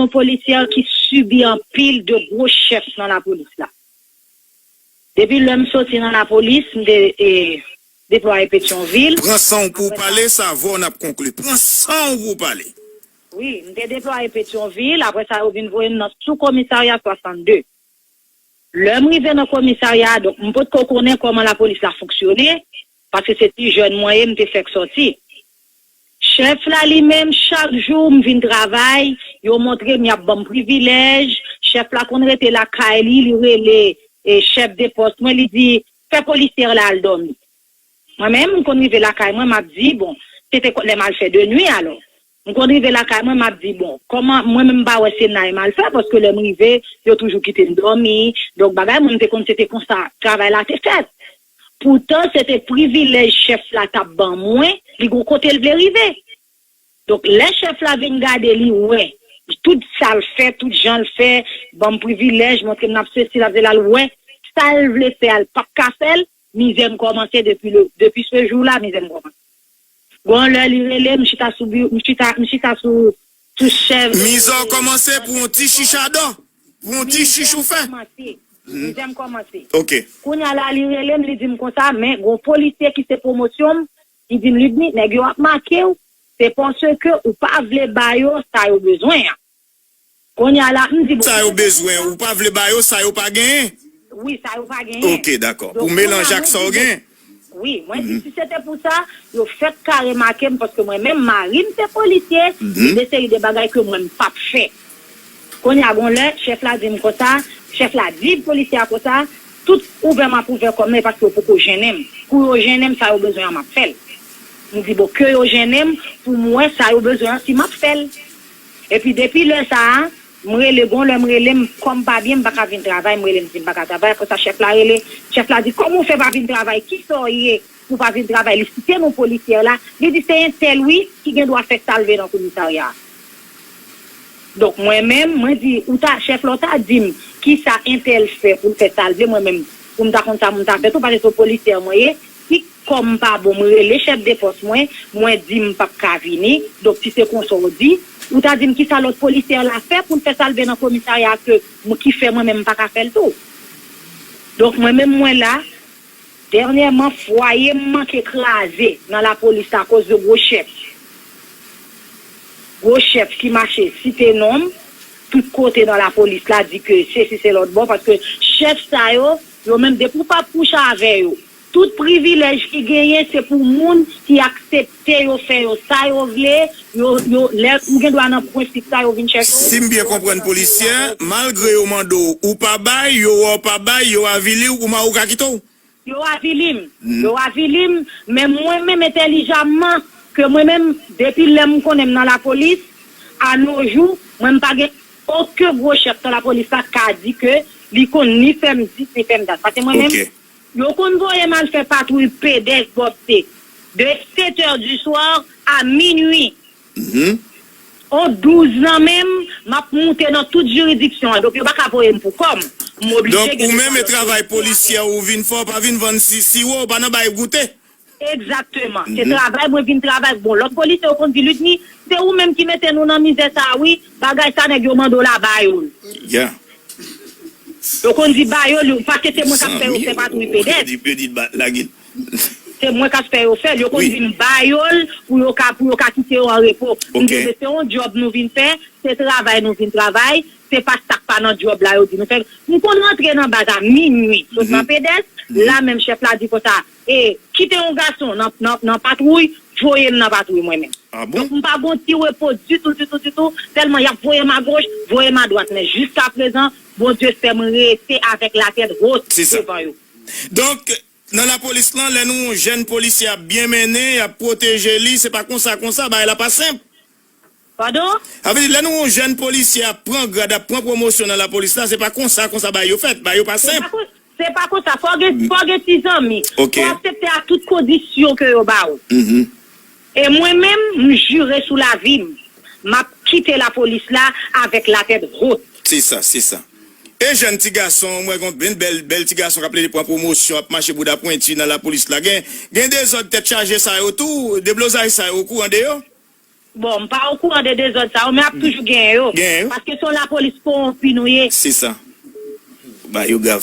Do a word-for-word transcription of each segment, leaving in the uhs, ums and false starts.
yon polisyè ki sibi anpil de gwo chèf nan lapolis la. Depi lè m soti nan lapolis, m te e, deplwaye Petyonvil. Pran san w pou w pale, sa avè w n ap konkli. Pran san w pou w pale. Wi, m te deplwaye Petyonvil, apre sa yo vin voye m nan sou komisarya swasannde. Lè m rive nan komisarya a, donk m potko konnen kòman lapolis la fonksyone, paske se ti jèn mwen ye, m te fèk sòti. Chèf la li menm, chak jou m vin travay, yo montre m y ap ban m privilèj, chèf la konn rete lakay li, li rele e, chèf de pòs mwen, li di, fè polisyè la al dòmi. Mwen menm, m konn rive lakay mwen, m ap di, bon, se te lè m al fè de nwi alò. M konn rive lakay mwen, m ap di, bon, kòman mwen menm m pa wè se nay m al fè, paske lè m rive, yo toujou kite m dòmi. Donk, bagay mwen, m te konn se te konsa travay la te fèt. Poutan, se te privilèj chèf la t ap ban mwen, li gon kote l vle rive. Donk, lè chèf la vin gade, li wè tout sa l fè, tout jan l fè, ban m privilèj, montre m n ap sesi, l ap sela, l wè sa l vle fè a, l p ap ka fè l, mizè m kòmanse depi le, depi se jou la, mizè m kòmanse. Gon lè li rele m, m chita sou bi, m chita, m chita sou, sou chèf. Mizè w kòmanse pou yon ti chichadò, pou yon ti chich ou fè. Mizè m kòmanse. Ok. Kounye a la, li rele m, li di m konsa, men gon polisye ki se pwomosyon m, li di m, Ludny, nèg yo ap make w, se paske ou pa vle ba yo sa yo bezwen an. Kounye a la, m di, bon. Sa yo bezwen, ou pa vle ba yo sa yo pa genyen? Wi, sa yo pa genyen. Ok, dakò. Pou melanje ak sa yo genyen? Wi, mwen di, si se te pou sa, yo fèk ka remake m, paske mwen menm, mari m se polisye, gen de seri de bagay ke mwen m p ap fè. Kounye a, gon lè, chèf la di m konsa, chèf la di polisye a konsa, tout ouvè m ap ouvè kò m nan, e paske yo poko jennen m. Kou yo jennen m, sa yo bezwen an, m ap fè l. M di, bon, ke yo jennen m, pou m wè sa yo bezwen an, si m ap fè l. Epi depi lè sa a, m rele, gon lè m rele m, kò m pa byen, m pa ka vin travay, m rele, m di m pa ka travay, apre sa chèf la rele, chèf la di, kòman w fè pa vin travay, kisa w ye pou w pa vin travay, li site non polisyè la, li di se entèl wi ki gen dwa fè sa l vle nan komisarya a. Donk mwen menm, mwen di, ou ta, chèf la w ta di m kisa entèl fè pou l fè sa l vle, mwen menm, pou m ta konn sa pou m ta fè tou, paske se yon polisyè mwen ye, si kò m pa bon, m rele chèf de pòs mwen, mwen di m p ap ka vini. Donk, si se konsa w di, ou ta di m kisa lòt polisyè la fè pou l fè sa l vle nan komisarya a ke m, ki fè mwen menm m pa ka fè l tou. Donk, mwen menm mwen la, dènyèman, fwaye m manke kraze nan lapolis akoz de gwo chèf. Gwo chèf ki mache site non m tout kote nan lapolis la, di ke sesi se lòt bò, paske chèf sa yo, yo menm depi w p ap kouche avè yo, tout privilèj ki genyen, se pou moun ki aksepte yo fè yo sa yo vle, yo, yo, lè ou gen dwa nan prensip sa, yo vin chèche w. Si m byen konprann polisyè, malgre yo mande w, ou pa bay, yo wè w pa bay, yo avili w, ou ma ou ka kite w? Yo avili m. Yo avili m, men mwen menm entèlijamman, ke mwen menm, depi lè m konnen m nan lapolis, a no jou, mwen m pa gen okenn gwo chèf nan lapolis la ka di ke li konn ni fè m dis, ni fè m dat. Paske mwen menm, yo konn voye m al fè patwouy pedès bòb se de sèt è di swa a minui. On douz nan men m, m ap moute nan tout jiridiksyon an. Donk, yo pa ka voye m pou kò m. M oblije gen. Donk, ou menm, e travay polisyè ou vin fè, ou pa vin vann si, siwo, ou pa nan bay goute. Egzakteman. Se travay mwen vin travay. Bon, lòt polisye yo konn di, Ludny, se ou menm ki mete nou nan mizè sa a, wi. Bagay sa nèg yo mande w la, ba yo l. Yo konn di ba yo l, paske se mwen k ap fè yo fè patwouy pedès. Se mwen k ap fè yo fè l. Yo konn di m ba yo l pou yo ka, pou yo ka kite yo an repo. M di, men se yon djòb nou vin fè, se travay nou vin travay, se pa sa k pa nan djòb la yo di nou fè. M konn rantre nan baz a minui, sot nan pedès, la menm chèf la di konsa, e kite yon gason nan, nan, nan patwouy, voye m nan patwouy mwen menm. Donk, m pa gon ti repo ditou, ditou, ditou, tèlman y ap voye m agoch, voye m adwat. Men jiskaprezan, Bondye fè m rete avèk latèt wot devan yo. Donk, nan lapolis lan, lè nou wè yon jèn polisye ap byen mennen, y ap pwoteje li, se pa konsa, konsa, bagay la pa senp. Padon? Sa vle di, lè nou wè yon jèn polisye ap pran grad, ap pran pwomosyon nan lapolis la, se pa konsa, konsa bagay yo fèt, bagay yo pa senp. Se pa konsa, fò w gen, fò w gen ti zanmi. Fò w aksepte a tout kondisyon ke yo ba w. E mwen menm, m jire sou lavi m, m ap kite lapolis la avèk latèt wot. Se sa, se sa. E jèn ti gason, mwen gen yon bèl, bèl ti gason k ap plede pran pwomosyon, ap mache bouda pwenti nan lapolis la. Gen, gen dezòd tèt chaje sa yo tou, deblozay sa yo, ou okouran de yo? Bon, m pa okouran de dezòd sa yo, men ap toujou genyen yo. Genyen yo. Paske se yon lapolis kowonpi nou ye. Se sa. Ba yo grav.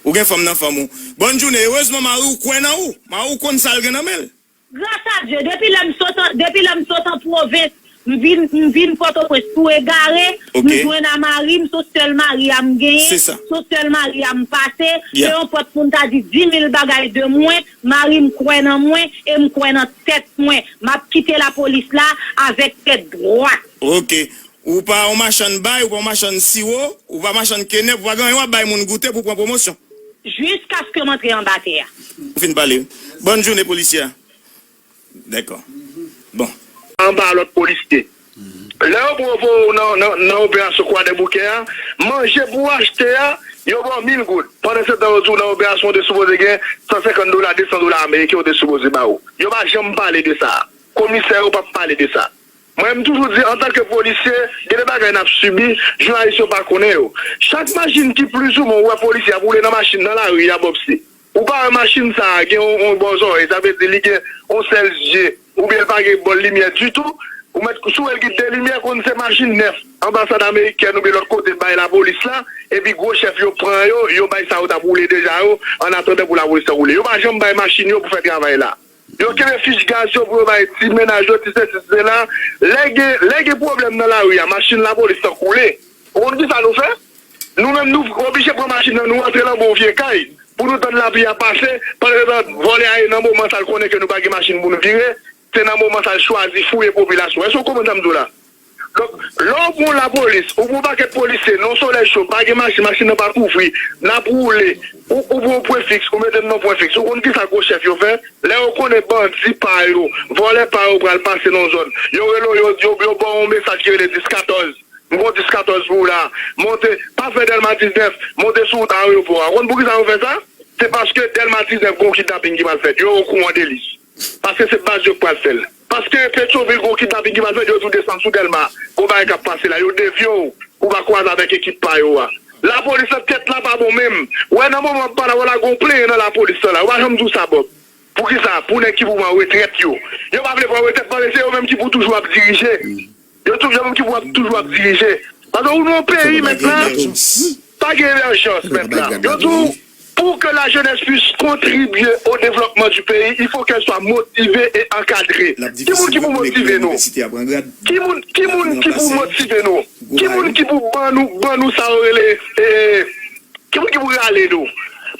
Ou gen fanm nan fanm ou. Bòn jounen, erezman mari w kwè nan ou. Mari w konn sa l gen nan men l. Gras a Dye, depi lè m sot an, depi lè m sot an pwovens, m vin, m vin Pòtoprens pou egare, m jwenn a mari m, se sèl mari a m genyen, se sèl mari a m pase, se yon pòt pou m ta di di mil bagay de mwen, mari m kwè nan mwen, e m kwè nan tèt mwen. M ap kite lapolis la avèk tèt dwat. Ok. Ou pa yon machann bay, ou pa yon machann siwo, ou pa machann kenèp, ou pa gen anyen w ap bay moun goute pou pran pwomosyon. Jiskaske m antre anba tè a. Ou fin pale. Bòn jounen, polisye a. Dakò. Bon. Anba lòt polisye. Lè yo pran w nan, nan, nan operasyon Kwadèboukè a, manje pou w achte a, yo ba w mil goud. Pandan se tan, yo di w nan operasyon, ou te sipoze gen san senkant dola, de san dola ameriken, ou te sipoze ba yo. Yo pa janm pale de sa. Komisè yo p ap pale de sa. Mwen, m toujou di, antanke polisye, gen de bagay n ap sibi, jounalis yo pa konnen yo. Chak machin ki plizoumwen ou wè polisye ap woule nan machin nan lari a, Bobsy. Ou pa wè machin sa a gen yon, yon bò zòrèy, sa vle di li gen yon sèl zye, oubyen l pa gen bò limyè ditou. Ou mèt, si w wè l gen de limyè, konn se machin nèf, anbasad amerikèn oubyen lòt kote bay lapolis la, epi gwo chèf yo pran yo, yo bay sa yo t ap woule deja yo, annatandan pou lapolis la woule. Yo pa janm bay machin yo pou fè travay la. Yo kenbe fich gaz yo pou yo bay ti mennaj yo, ti sesi, ti sela. Lè gen, lè gen pwoblèm nan lari a, machin lapolis lan koule. Ou konn kisa nou fè? Nou menm, nou oblije pran machin nan, nou antre nan bon vye kay, pou nou tann lapli a pase, pandan vòlè a ye nan moman sa l konnen ke nou pa gen machin pou nou vire, se nan moman sa l chwazi fouye popilasyon. Èske w konprann sa m di w la? Donk, lè w pran lapolis, ou pran yon pakèt polisye, nan yon solèy cho, pa gen machin, machin nan pa kouvri, n ap woule, ou, ou pran yon pwen fiks, ou mete m nan pwen fiks. Ou konn kisa gwo chèf yo fè? Lè yo konnen bandi pa yo, vòlè pa yo pral pase nan yon zòn, yo rele w, yo, yo, yo ba w yon mesaj ki rele dis katòz. M gon dis katòz pou ou la. Monte, pa fè Dèlma diznèf, monte sou wout ayewopò a. Ou konn poukisa yo fè sa? Se paske Dèlma diznèf gon kidnaping ki pral fèt. Yo okouran de li. Paske se baz yo k pral fè l. Paske Petyonvil gon kidnaping ki pral fèt, yo di w desann sou Dèlma. Gon bagay k ap pase la. Yo devye w pou w pa kwaze avèk ekip pa yo a. Lapolis lan tèt la pa bon menm. Ou wè nan moman m ap pale avè w la, gon plenyen nan lapolis lan la. Yo pa janm di w sa, Bòb. Poukisa? Pou nèg ki pou pran retrèt yo. Yo pa vle pran retrèt paske se yo menm ki pou toujou ap dirije. Yo tou, yo menm ki pou ap toujou ap dirije. Paske ou nan yon peyi mentnan, pa gen emèjans mentnan. Yo di w, pour que la jeunesse puisse contribuer au développement du pays, il faut qu'elle soit motivée et encadrée. Ki moun ki pou motive nou? Ki moun, ki moun ki pou motive nou? Ki moun ki pou ban nou, ban nou sa yo rele, eh, ki moun ki pou rale nou?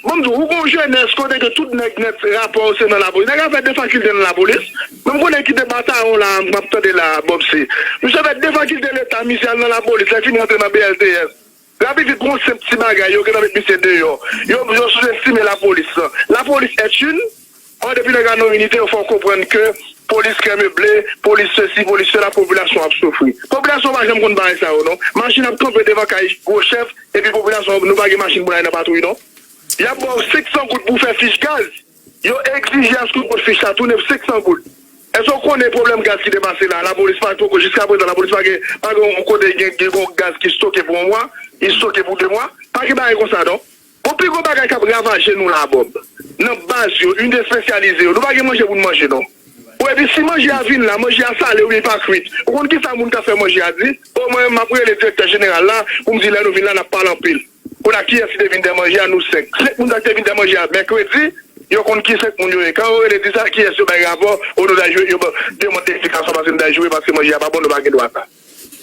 Ban m di w, ou gon jenès kote ke tout nèg nèt rapò yo se nan lapolis. Nèg la fè de fakilte nan lapolis. Men m konnen ki de batayon la, m ap tande la, Bobsy. Misye fè de fakilte leta, misye al nan lapolis, lè fini rantre nan B L T S. Rapid vit, gon senp ti bagay, yo gentan met misye deyò. Yo, yo souzestime lapolis lan. La police est une, an, depi nèg la nan inite, yo fè w konprann ke polis kè meble, polis sesi, polis sela, popilasyon ap soufri. Popilasyon pa janm konn bagay sa yo, non. Machin ap kanpe devan kay gwo chèf, epi popilasyon, nou pa gen machin pou n ale nan patwouy, non. Y ap ba w senk san goud pou w fè fich gaz. Yo egzije aske w pot fich la tounen pou senk san goud. Èske w konnen pwoblèm gaz ki te pase la? Lapolis pa poko, jiskaprezan, lapolis pa gen, pa gen yon kote gen, gen yon gaz ki stoke pou yon mwa, li stoke pou de mwa. Pa gen bagay konsa, non. Bon, pi gwo bagay k ap ravaje nou la, Bòb, nan baz yo, inite espesyalize yo, nou pa gen manje pou n manje, non. Ou epi si manje a vin la, manje a sale oubyen li pa kwit. Ou konn kisa moun k ap fè manje a di? O, mwen, m ap rele direktè jeneral la pou m di lè nou vin la, n ap pale anpil. Kounye a, kiyès ki te vin dèyè manje a? Nou senk. Senk moun sa ki te vin dèyè manje a mèkredi, yo konn ki senk moun yo ye. Kan yo rele di sa, kiyès yo bay rapò? O, nou ta jwe, yo ba, demann eksplikasyon paske nou ta jwe, paske manje a pa bon, nou pa gen dwa sa.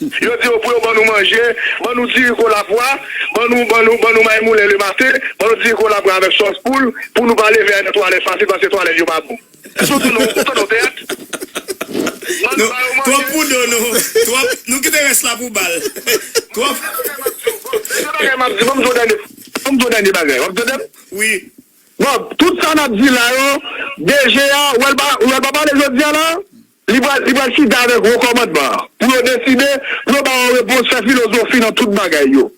Yo di yo pou yo ban nou manje, ban nou diri kolapwa, ban nou, ban nou, ban nou maymoulen lematen, ban nou diri kolapwa avèk sòs poul, pou nou pa leve al nan twalèt fasil, paske twalèt yo pa bon. Èske w tande, w tande yon teyat? Non, twòp pou do nou. Twòp, nou kite rès la pou bal. Twòp. Se bagay m ap di, ban m di w dènye, ban m di w dènye bagay. W ap tande m? Wi. Bon, tout sa n ap di la yo, D G a, ou wè l pa, ou wè l pa pale jodi a la? Li pral, li pral chita avèk wo kòmandman an pou yo deside, pou yo ba yo repons, fè filozofi nan tout bagay yo.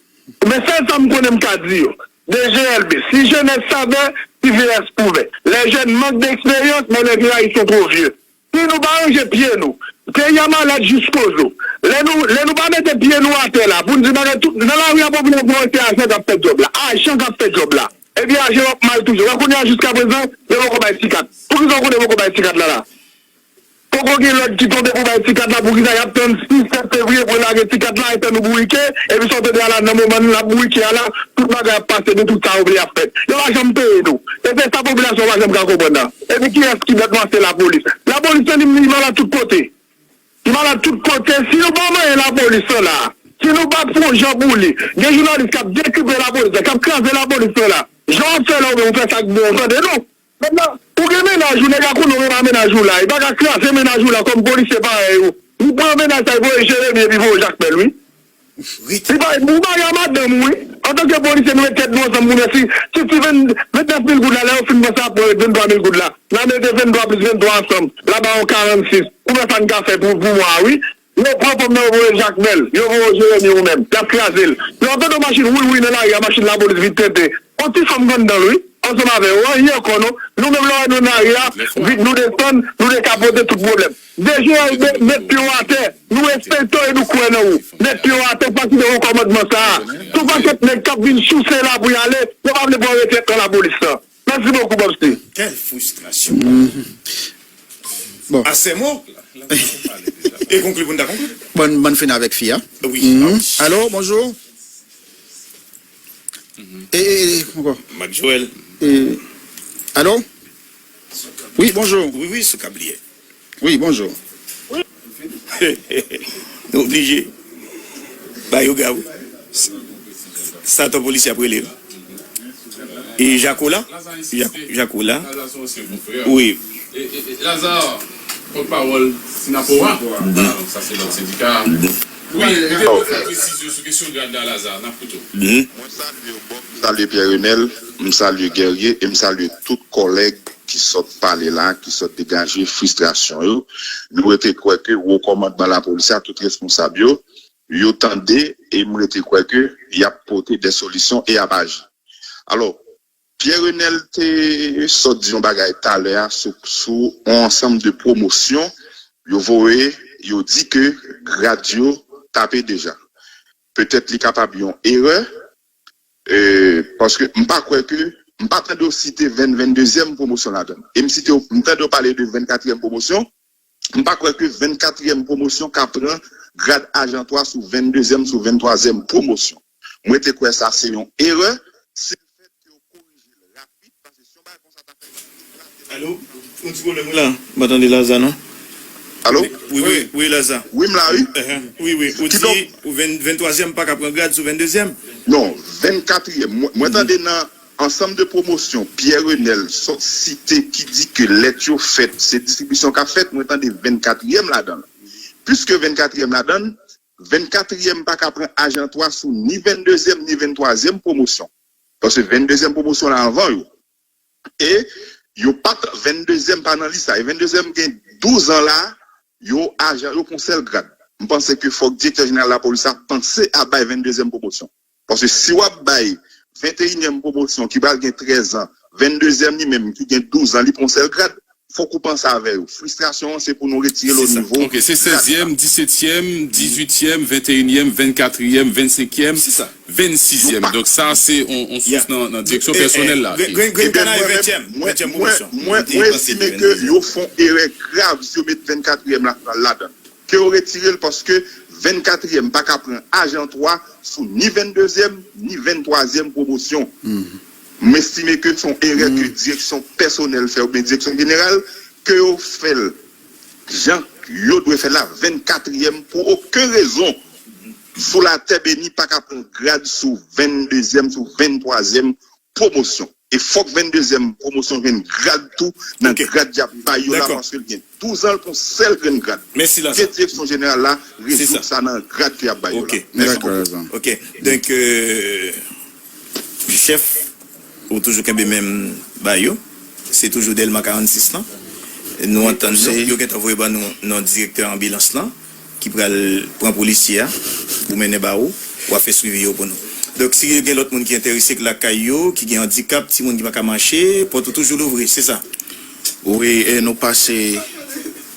Men sèl sa m konnen m ka di yo, D G L B, si jeunesse savait, si vieillesse pouvait. Les jeunes manquent d'expérience, mais les vieillards, ils sont trop vieux. Si nou pa ranje pye nou, peyi a malad jiskozo. Lè nou, lè nou pa mete pye nou atè la, pou n di bagay tout, nan lari a, popilasyon an, se ajan k ap fè djòb la. Ajan k ap fè djòb la. Epi ajan yo ap mal toujou. Wè kounye a, jiskaprezan, yo poko bay ti kat. Poukisa w konnen yo poko bay ti kat la la? Poko gen lòd ki tonbe pou bay ti kat la, poukisa y ap tann sis, sèt fevriye pou yo lage ti kat la, etan nou bourike, epi sa w tande a la, nan moman n ap bourike a la, tout bagay ap pase, men tout sa yo vle ap fèt. Yo pa janm peye nou. E se sa popilasyon pa janm ka konprann nan. Epi kiyès ki bèt nwa? Se lapolis. Lapolis nan li, li malad tout kote. Li malad tout kote. Si nou pa manyen lapolis lan la, si nou pa fè yon jan pou li, gen jounalis k ap dekripe lapolis la, k ap kraze lapolis lan la. Jan w ap fè la, ou menm ou fè sa k bon, ou tande non. Mentnan, ou gen mennaj ou, nèg la konnen ou renmen mennaj ou la, li pa ka kraze mennaj ou la kòm polisye parèy ou. Li pran mennaj sa, li voye Jeremi epi voye Jakmèl, wi. Li pa, ou mari a madanm ou, wi. Antanke polisye, nou met tèt nou ansanm pou nou. Si, si ti venn, vennèf mil goud la, lè yo fin pran sa, ap pran venntwa mil goud la. N a mete venntwa plis venntwa ansanm. L a ba yo karannsis. Ou wè sa n ka fè pou, pou mwa a, wi. Yo pran fanm nan, yo voye Jakmèl, yo voye Jeremi ou menm, y ap kraze l. Lè w tande yon machin wouywouyy nan lari a, machin lapolis vit tenten. Yon ti fanm k anndan l, wi, ansanm avè yo, anyen ankò non. Nou menm lè w wè nou nan lari a, vit nou desann, nou dekapote tout pwoblèm. D G R B, met pye w atè, nou respekte w e nou kwè nan ou. Met pye w atè, pa kite wo kòmandman sa a. Tout pakèt nèg k ap vin souse la pou y ale, yo pa vle pran retrèt nan lapolis lan. Mèsi bokou, Bobsy. Quelle frustration. Bon. À ces mots, e konkli pou n ta konkli. Bon, bon fin avèk fi a. Oui. Alo, bonjou. E, e, e, ankò. Mac Joël. E, alo? Wi, bonjou. Wi, wi, sou kabliye. Wi, bonjou. Nou oblije ba yo gaw. Sa ton polisye ap rele. E Jako la? Jako la? Wi. Lazare, pòtpawòl Sinapowa. Sa se lòt sendika. Wi, ede nou fè presizyon sou kesyon grad la, Lazare, n ap koute w. Mwen salye w, Bob, m salye Pierre Renel, m salye Guerrier e m salye tout kòlèg ki sot pale la, ki sot degaje fristrasyon yo. Nou rete kwè ke wo kòmandman lapolis la, tout responsab yo, yo tande e m rete kwè ke y ap pote de solisyon e y ap aji. Alò, Pierre Renel te sot di yon bagay talè a sou, sou yon ansanm de pwomosyon yo voye, yo di ke grad yo tape deja. Petèt li kapab yon erè, e, paske m pa kwè ke, m pa tande w site venn, venndezyèm pwomosyon ladan l. E m site w, m tande w pale de vennkatriyèm pwomosyon, m pa kwè ke vennkatriyèm pwomosyon ka pran grad ajan twa sou venndezyèm, sou venntwazyèm pwomosyon. Mwen te kwè sa se yon erè, si l fèt ke yo korije l rapid, paske si yon bagay konsa ta fèt. Alo? Yon ti pwoblèm wi la, m pa tande Laza non. Alo? Wi, wi, wi, Laza. Wi, m la, wi. Wi, wi, ou di ou venntwazyèm pa ka pran grad sou venndezyèm? Non, vennkatriyèm. Mwen tande nan ansanm de pwomosyon Pierre Renel sot site ki di ke lèt yo fèt, se distribisyon k ap fèt, mwen tande vennkatriyèm ladan l. Piske vennkatriyèm ladan l, vennkatriyèm pa ka pran ajan twa sou ni venndezyèm ni venntwazyèm pwomosyon. Paske venndezyèm pwomosyon la anvan yo. E yo pa t, venndezyèm pa nan lis la. E venndezyèm gen douz an la, yo ajan, yo pran sèl grad. M panse ke fòk direktè jeneral lapolis la panse a bay venndezyèm pwomosyon. Paske si w ap bay venteyinyèm pwomosyon ki pral gen trèz an, venndezyèm li menm ki gen douz an, li pran sèl grad, fòk ou panse avè yo. Fristrasyon an se pou nou retire l o nivo. Ok, se sèzyèm, disetyèm, dizuityèm, venteyinyèm, vennkatriyèm, vennsenkyèm, vennsizyèm. Donk sa se yon sous nan direksyon pèsonèl la. Grenn ka nan ventyèm. Mwen estime ke yo fè yon erè grav si yo met vennkatriyèm la ladan. Ke yo retire l paske vennkatriyèm pa ka pran ajan twa sou ni venndezyèm ni venntwazyèm pwomosyon. M estime ke se yon erè ke direksyon pèsonèl fè oubyen direksyon jeneral, ke yo fè l jan yo dwe fè l la, vennkatriyèm pou okenn rezon sou latè beni pa ka pran grad sou venndezyèm, sou venntwazyèm pwomosyon. E fòk venndezyèm pwomosyon jwenn grad tou nan grad y ap bay yo la paske l gen douz an l pran sèl grenn grad. Ke direksyon jeneral la rezoud sa nan grad ke y ap bay yo la. Mèsi bokou. Ok. Donk, chèf, ou toujou kenbe menm bagay yo. Se toujou Dèlma karannsis lan. Nou antann nou. Yo gentan voye ban nou non direktè anbilans lan ki pral pran polisye a pou mennen ba ou, w a fè swivi yo pou nou. Donk, si gen lòt moun ki enterese k lakay yo, ki gen andikap, timoun ki pa ka mache, pòt ou toujou louvri, se sa? Wi, e nou pase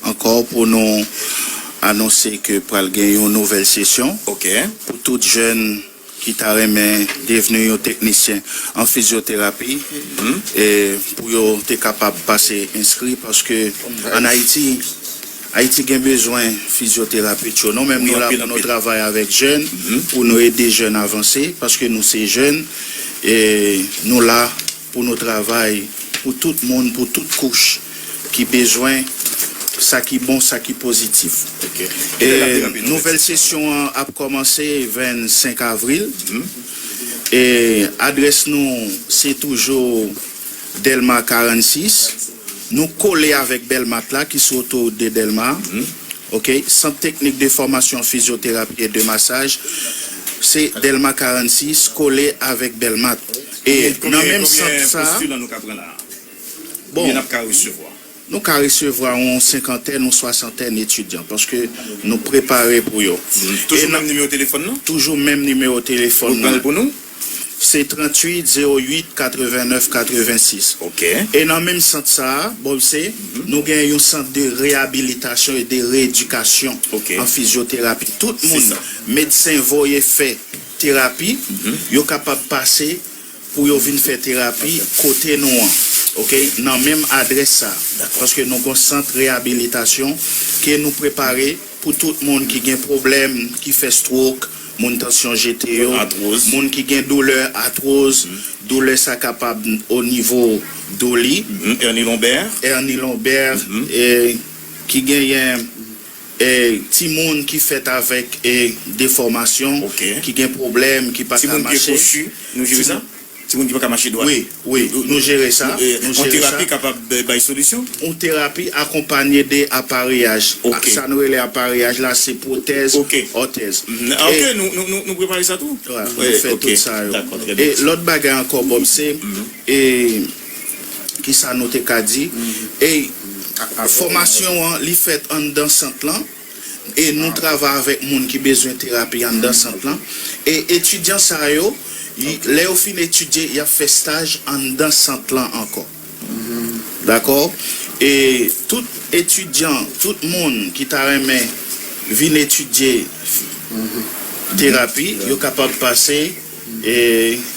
ankò pou nou anonse ke pral gen yon nouvèl sesyon pou tout jèn ki ta renmen devni yon teknisyen an fizyoterapi, e pou yo te kapab pase enskri, paske ann Ayiti, Ayiti gen bezwen fizyoterapet yo. Nou menm, nou la pou nou travay avèk jèn, pou nou ede jèn avanse, paske nou se jèn, e nou la pou nou travay pou tout moun, pou tout kouch ki bezwen sa ki bon, sa ki pozitif. E nouvèl sesyon an ap kòmanse vennsenk avril. E adrès nou, se toujou Dèlma karannsis. Nou kole avèk Bèlmat la, ki sou otowout de Dèlma. Ok, Sant Teknik de Fòmasyon Fizyoterapi e de Masaj, se Dèlma karannsis, kole avèk Bèlmat. E nan menm sant sa, bon, nou ka resevwa yon senkantèn ou swasantèn etidyan, paske nou prepare pou yo. Toujou menm nimewo telefòn nan? Toujou menm nimewo telefòn nan. Ou pran l pou nou? Se tranntuit, zewo uit, katrevennèf, katrevensis. Ok. E nan menm sant sa a, Bob, se, nou gen yon sant de reyabilitasyon e de reyedikasyon an fizyoterapi. Tout moun medsen voye fè terapi, yo kapab pase pou yo vin fè terapi kote nou an, ok, nan menm adrès sa a. Paske nou gon sant reyabilitasyon ke nou prepare pou tout moun ki gen pwoblèm, ki fè stroke, moun tansyon jete yo, moun ki gen doulè atwoz, doulè sa kapab o nivo do li, hernie lombaire, hernie lombaire, e ki genyen e timoun ki fèt avèk e defòmasyon, ki gen pwoblèm, ki pa ka mache. Timoun ki pa ka mache dwat. Wi, wi, nou jere sa. Yon terapi kapab bay solisyon? Yon terapi akonpanye de apareyaj. Sa nou rele apareyaj la, se pwotèz, òtèz. Ok, nou, nou, nou, nou prepare sa tou? Nou fè tout sa yo. E lòt bagay ankò, Bob, se e kisa nou te ka di? E fòmasyon an, li fèt anndan sant lan. E nou travay avèk moun ki bezwen terapi anndan sant lan. E etidyan sa yo, lè yo fin etidye, y ap fè staj anndan sant lan ankò. Dakò? E tout etidyan, tout moun ki ta renmen vin etidye terapi, yo kapab pase e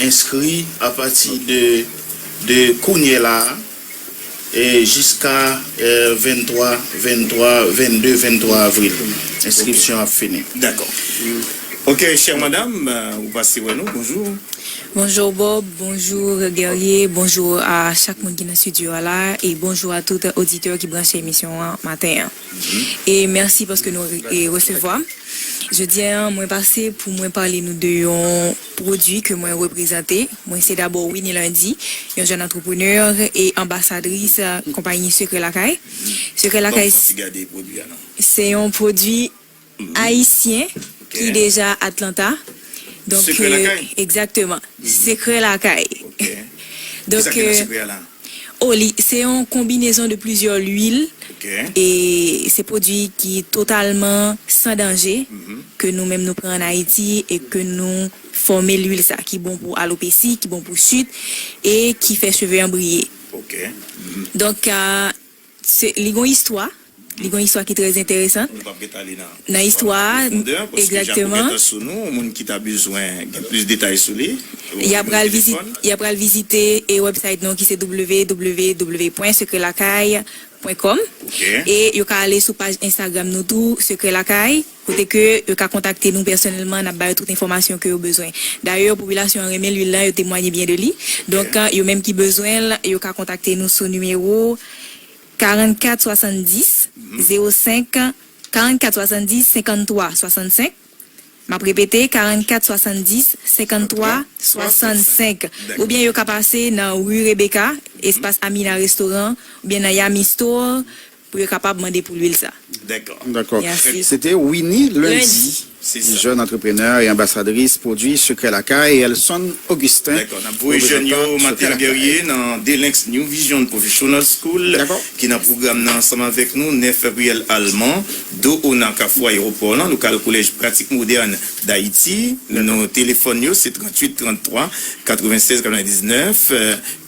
enskri apati de, de kounye la a, e jiska e venntwa, venntwa, vennde, venntwa avril. Enskripsyon ap fini. Dakò. Ok, chère madame, euh, ou pase wè nou, bonjou. Bonjour Bob, bonjour Guerrier, bonjour à chaque monde qui est dans le studio là et bonjour à tout auditeur qui branche l'émission matin. Et merci parce que nous re- et recevoir. Jodi a, mwen pase pou mwen pale nou de yon pwodui ke mwen reprezante. Mwen se dabò Winnie Lundy, yon jèn antreprenè e anbasadris, euh, konpayi Sekrè Lakay. Sekrè Lakay, se yon pwodui ayisyen ki deja Atlanta. Donk, Sekrè Lakay? Egzakteman. Sekrè Lakay. Donk, euh, Oh, li, se yon konbinezon de plizyè lwil. E se pwodui ki totalman san danje, ke nou menm nou pran ann Ayiti e ke nou fòme lwil sa, ki bon pou alopesi, ki bon pou chit, e ki fè cheve an briye. Donk, ah, se, li gon istwa, li gon istwa ki trè enteresan. Nan istwa a, egzakteman. Moun ki ta bezwen gen plis detay sou li, y ap pral vizit, y ap pral vizite e website nou ki se w w w pwen sekrè lakay pwen kòm. E yo ka ale sou paj Instagram nou tou, Sekrè Lakay, kote ke yo ka kontakte nou pèsonèlman, n ap ba yo tout enfòmasyon ke yo bezwen. Dayè, popilasyon an renmen lwil la, yo temwaye byen de li. Donk, yo menm ki bezwen l, yo ka kontakte nou sou nimewo karannkat swasanndis zewo senk, karannkat swasanndis senkanntwa swasannsenk. M ap repete, karannkat swasanndis senkanntwa swasannsenk. Oubyen yo ka pase nan ri Rebecca, espas Amina Restaurant, oubyen nan Yami Store, pou yo kapab mande pou lwil sa. Dakò. Dakò. Mèsi. Se te Winnie Lundy, jèn antreprenè e anbasadris pwodui Sekrè Lakay, e Elson Augustin, reprezantan Sekrè Lakay. Dakò. N ap voye jèn yo Mathilde Guerrier nan Delinx New Vision Professional School, ki nan pwogram nan ansanm avèk nou, nèf Riyèl Alman, do ona Kafou Ayewopò lan, lokal Kolèj Pratik Modèn Dayiti. Nou, telefòn yo, se tranntuit, tranntwa, katrevennsèz, katrevendiznèf,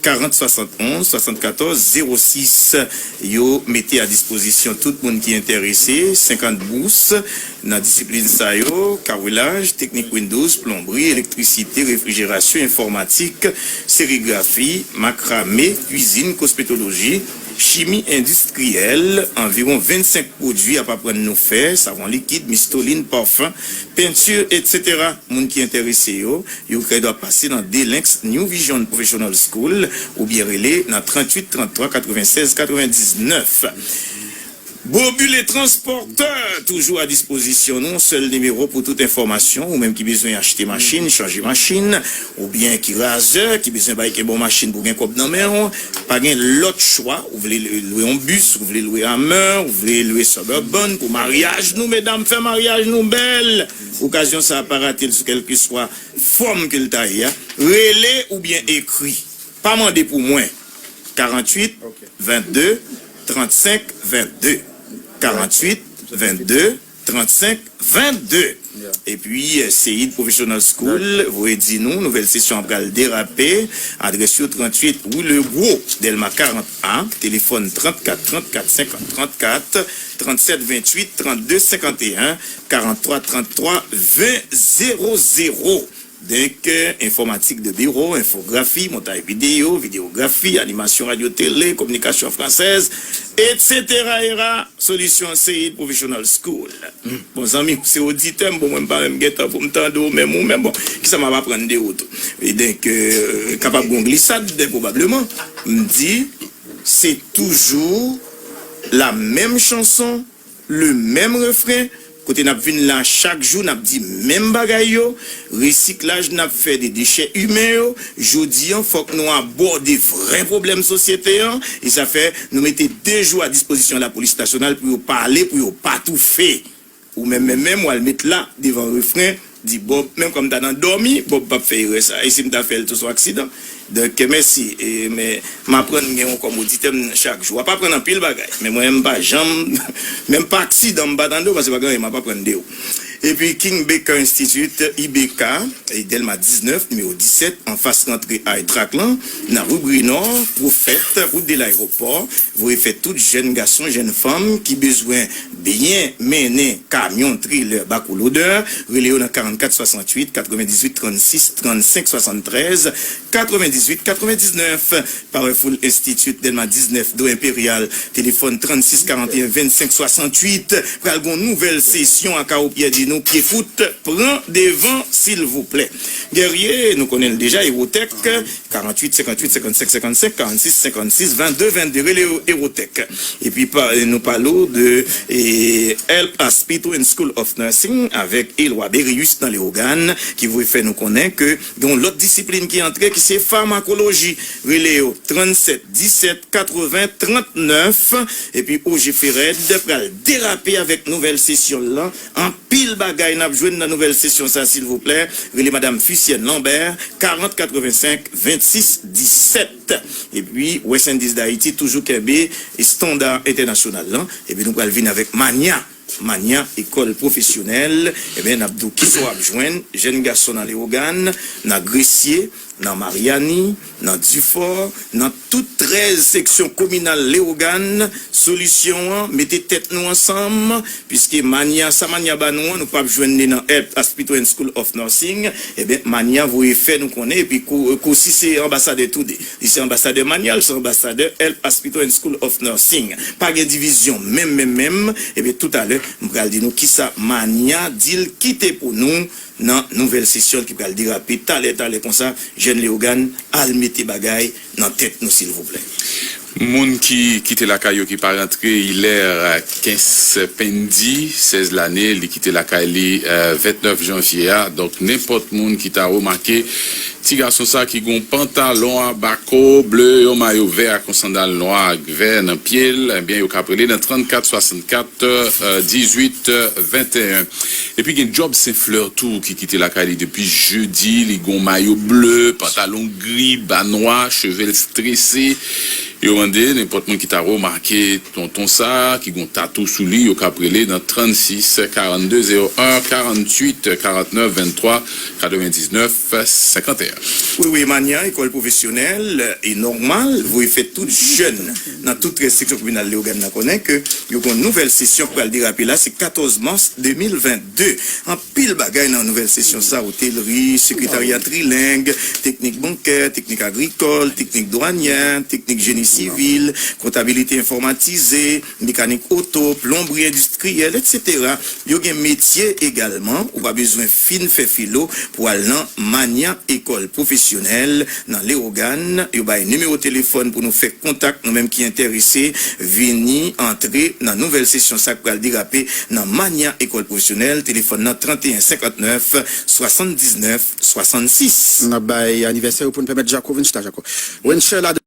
karant swasannonz, swasannkatòz zewo sis. Yo mete a dispozisyon tout moun ki enterese senkant bous nan disiplin sa yo: kawelaj, teknik Windows, plonbri, elektrisite, refrijerasyon, enfòmatik, serigrafi, makrame, kwizin, kosmetoloji, chimi endistriyèl, anviwon vennsenk pwodui ap aprann nou fè, savon likid, mistolin, pafen, penti, etsetera. Moun ki enterese yo, yo dwa pase nan Delinx New Vision Professional School oubyen rele nan tranntuit tranntwa katrevennsèz katrevendiznèf. Bobile Transporteur, toujou a dispozisyon nou, sèl nimewo pou tout enfòmasyon, ou menm ki bezwen achte machin, chanje machin, oubyen ki razè, ki bezwen bay kè bon machin pou gen kòb nan men w, pa gen lòt chwa, ou vle lwe yon bis, ou vle lwe Hummer, ou vle lwe Suburban pou maryaj nou, medam, fè maryaj nou bèl. Okazyon sa a pa rate l sou kèlkeswa fòm ke l ta ye a. Rele oubyen ekri. Pa mande pou mwen. Karanntuit, vennde, trannsenk, vennde. Karanntuit, vennde, trannsenk, vennde. Epi, eh, Seid Professional School, voye di nou, nouvèl sesyon an pral derape. Adrès yo, tranntuit rue Le Gros, Dèlma karant A, telefòn trannkat trannkat senkant trannkat, trannsèt venntuit trannde senkanteyen, karanntwa tranntwa ven zewo zewo. Donk, enfòmatik de biwo, enfografi, montay videyo, videyografi, animasyon radyo tele, kominikasyon fransèz, etsetera era, solisyon Seid Professional School. Hmm. Bon, zanmi, se oditè m, bon, mwen m pa menm gen tan pou m tande w menm, ou menm, bon, kisa m ap aprann de ou tou? E donk, euh, kapab gon glisad, probableman. M di, se toujou la menm chanson, le menm refren, kote n ap vin la chak jou, n ap di menm bagay yo, resiklaj n ap fè de dechè imen yo, jodi an, fòk nou abòde vrè pwoblèm sosyete an, e sa fè nou mete de jou a dispozisyon lapolis nasyonal pou yo pale, pou yo pa toufe. Ou menm, menm, menm, w al met la devan refren, di Bob, menm kan m ta nan dòmi, Bob p ap fè erè sa. E si m ta fè l tou, se yon aksidan. Donk, mèsi. E, men, m aprann gen yon kòm oditè m chak jou. W ap aprann anpil bagay. Men mwen, m pa janm, menm pa aksidan, m pa tande w, paske pa gen anyen m ap aprann de ou. Epi King Baker Institute, I B K, e Dèlma diznèf, nimewo disèt, anfas rantre Aytrak lan, nan ri Brinò, Pwofèt, wout de Layewopò, voye fè tout jèn gason, jèn fanm ki bezwen byen mennen kamyon, trelè, bakou lodè, rele yo nan karannkat swasanntuit, katrevendizuit trannsis, trannsenk swasanntrèz, katrevendizuit katrevendiznèf. Powerful Institute, Dèlma diznèf, Do Enperyal, telefòn trannsis karanteyen vennsenk swasanntuit. Pral gon nouvèl sesyon a Kawo Pyè di nou, pye fout, pran devan, silvouplè. Guerrier, nou konnen l deja, Ewotèk, karanntuit, senkantuit, senkannsenk, senkannsenk, karannsis, senkannsis, vennde, vennde, rele yo Ewotèk. Epi pa, nou pale w de, e, Health Hospital and School of Nursing avèk Eloi Berius nan Leyogàn, ki voye fè nou konnen ke gen yon lòt disiplin ki antre, ki se famakoloji. Rele yo trannsèt disèt katreven trannèf. Epi O G Fered pral derape avèk nouvèl sesyon l lan. Anpil bagay n ap jwenn nan nouvèl sesyon sa, silvouplè. Rele Madam Fusienne Lambert, karant katrevensenk vennsis disèt. Epi West Indies D'Haïti toujou kenbe estanda entènasyonal lan. Epi nou pral vin avèk Mania. Mania, ekòl pwofesyonèl. Ebyen, n ap di w kisa w ap jwenn, jèn gason nan Leyogàn, nan Gresye, nan Maryani, nan Difò, nan tout trèz seksyon kominal Leyogàn. Solisyon an, mete tèt nou ansanm, piske Mania, sa Mania ba nou an, nou p ap jwenn li nan Health Hospital and School of Nursing. Ebyen, Mania voye fè nou konnen, epi Ko-, Kosi se anbasadè toude. Li se anbasadè Mania, li se anbasadè Health Hospital and School of Nursing. Pa gen divizyon, menm, menm, menm. Ebyen, toutalè, m pral di nou kisa Mania di l kite pou nou nan nouvèl sesyon ki pral derape talè, talè konsa. Jèn Leyogàn, al mete bagay nan tèt nou, silvouplè. Moun ki kite lakay yo ki pa rantre, Hilaire Kenspendi, sèz lane, li kite lakay li, eh, vennèf janvye a. Donk, nenpòt moun ki ta remake ti gason sa ki gon pantalon a bako ble, yon mayo vè ak yon sandal nwa ak vè nan pye l, ebyen, yo ka rele nan trannkat swasannkat, eh, dizuit, eh, venteyen. Epi gen Job Saint Fleur tou ki kite lakay li depi jedi. Li gon mayo ble, pantalon gri, ba nwa, cheve l trese. Yo mande nenpòt moun ki ta remake tonton sa a, ki gon tatou sou li, yo ka rele nan trannsis karannde zewo en karanntuit karantnèf venntwa katrevendiznèf senkanteyen. Wi, wi, Mania, ekòl pwofesyonèl e nòmal, voye fè tout jèn nan tout trèz seksyon kominal Leyogàn nan konnen ke yo gon nouvèl sesyon k pral derape la, se katòz mas de mil vennde. Anpil bagay nan nouvèl sesyon sa, otelri, sekretarya trileng, teknik bankè, teknik agrikòl, teknik dwanyè, teknik jeni sivil, kontabilite enfòmatize, mekanik oto, plonbri endistriyèl, etsetera. Yo gen metye egalman. Ou pa bezwen fin fè filo pou al nan Manya Ekòl Pwofesyonèl nan Lewogàn. Yo bay nimewo telefòn pou nou fè kontak, nou menm ki enterese vini antre nan nouvèl sesyon sa k pral derape nan Manya Ekòl Pwofesyonèl. Telefòn nan trannteyen senkantnèf swasanndiznèf swasannsis. N ap bay anivèsè yo pou n pèmèt Jaco vin chita, Jaco. Wenchel